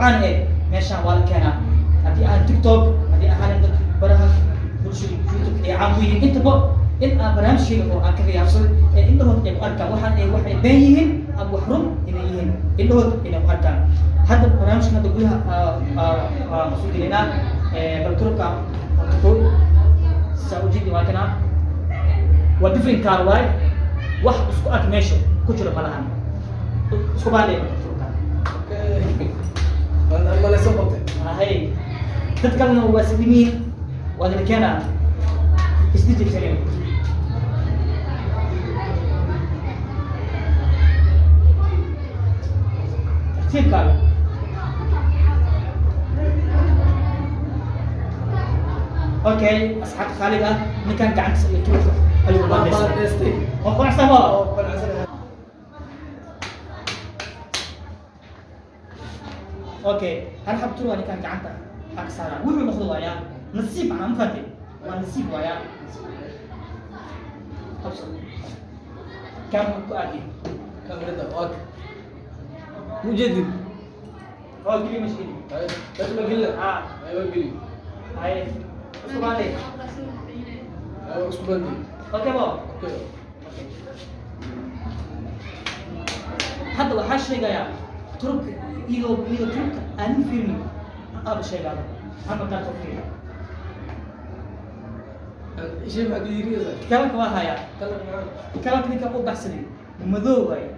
caan eh meeshaan waa la keenaa. Haddii ahaan TikTok, haddii ahaan dad baraha bulshada YouTube ay caan ku yihiin, intaba in aan barnaamijkayga oo aan kaga yaabsaday ee indhahood ay ku arkaan waxaan ay waxay been yihiin ama wax run inay yihiin, indhahood inay ku arkaan. Hadda barnaamijkan hadda gudaha soo gelinaa. Bal turubka horta ko saa ujeedi, waa kanaa, waa different car waay. Wax isku ag meesha ku jiro ma lahan. Isku baadhay marka turubka. Okay. Ma la soo qabtay? Hay, dad kalena waa sidimiin, waa dina keenaa isdijibsanin. Tartiibkaaga. Okay, asxaabta khaalid ah, ninkan gacantiisa iyo turubka ayuu Waa baadhaystay. Baadhaystay. Waa qanacsan ma? Oo qanacsanahay. Okay, hal xab tur waa ninkan gacanta ag saaraa, wuxuu noqdo waayaa nasiib macnaa. Ma fahantay? Waa nasiib waayaa. Qabso kan ku aadi. Kamerada waa ka. Mujeedin. Oo geli, meesha geli. Ay, meesha ma gelina? Ah. Ay, waa geli. Haye, isku baadhay. Ay, waa isku bandi. Okay bo. Okay. Okay. Hadda waxaa sheegayaa turubka iyadoo turubka aanin fiirinin aaba sheegaaba hama kaa soo fiiriya. Shay maxaa ka yiriyaysaa? Kalanka waa hayaa. Kalarka maxaa? Kalanka ninka u baxsaday madow waaye.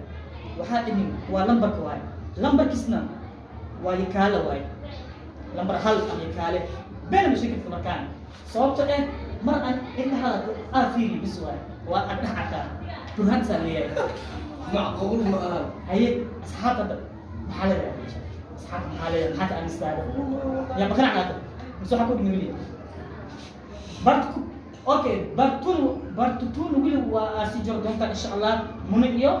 Waxaa dhimin waa lambarka waaye, lambarkiisna waa yakaale waaye, lambar hal ama yakaale. Been ma sheegi karta markaan, sababto eh mar aan indhahaada aa fiiriyo bis waaye, waa aan dhex arkaa, burhaantisaa leeyahay. Macquul ma ahan. Haye, asxaabta hadda maxaa leedahay? Asxaabta maxaa leedahay? Maxaa ka aaminstaada yaa makana cadaata mise waxaa ku dhimi weli part? Okay, part two, part two weli waa aa sii jiro doontaa insha Allah. Muni iyo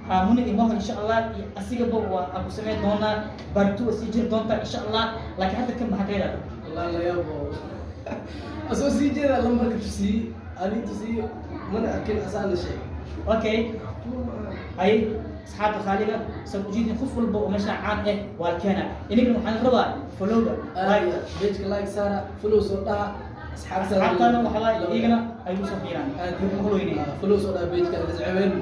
ha, Muni iyo Moha insha Allah, iyo asigaba waa aan ku sameyn doonaa. Part two waa sii jiri doontaa insha Allah, laakiin hadda kan maxaa ka yidhahda? Wallahi la yaabo. Asoo sii jeeda lambarka tusiyey, ani tusiyey, mana arkin, asaana sheeg. Okay, hay, asxaabta khaaliga, saan ujeedin, qof walba oo meesha caan eh waa la keenaa. Inagana waxaan rabaa followga, like. Page-ka like saara, follow soo dhaha asxaabtaada. Asxaabtana waxaa waaye iyagana ay u soo biiraan. Aad followinay. Follow soo dhaha page-ka la socobeen.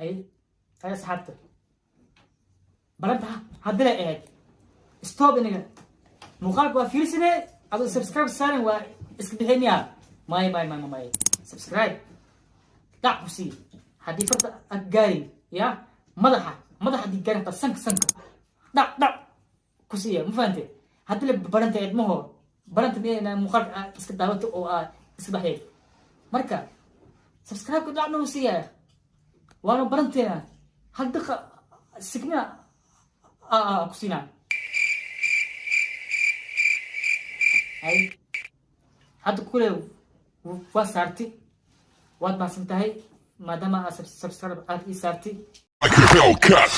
Ay ay, asxaabta, balanta haddii la ahayd stop inaga muuqaalka waa fiirsane, adoo subscribe saarin waa iska bixinaya. May, may, may, may, subscribe dhac ku sii. Haddii farta aad gaarin ya madaxa, madaxa haddii gaarin hataa sanka, sanka dhac dhac ku siiya. Ma fahante? Haddii la baranta eedmaho baranta miya muuqaalka aad iska daawato oo aad iska baxdeed, marka subscribe-ka dhac nagu siiya, waana baranteena. Hal daqiiqa sigmina ku siinaa. Hay, hadda kule waa saarti, waad mahadsan tahay maadaama aad subscribe aad ii saarti. Like a Hellcat.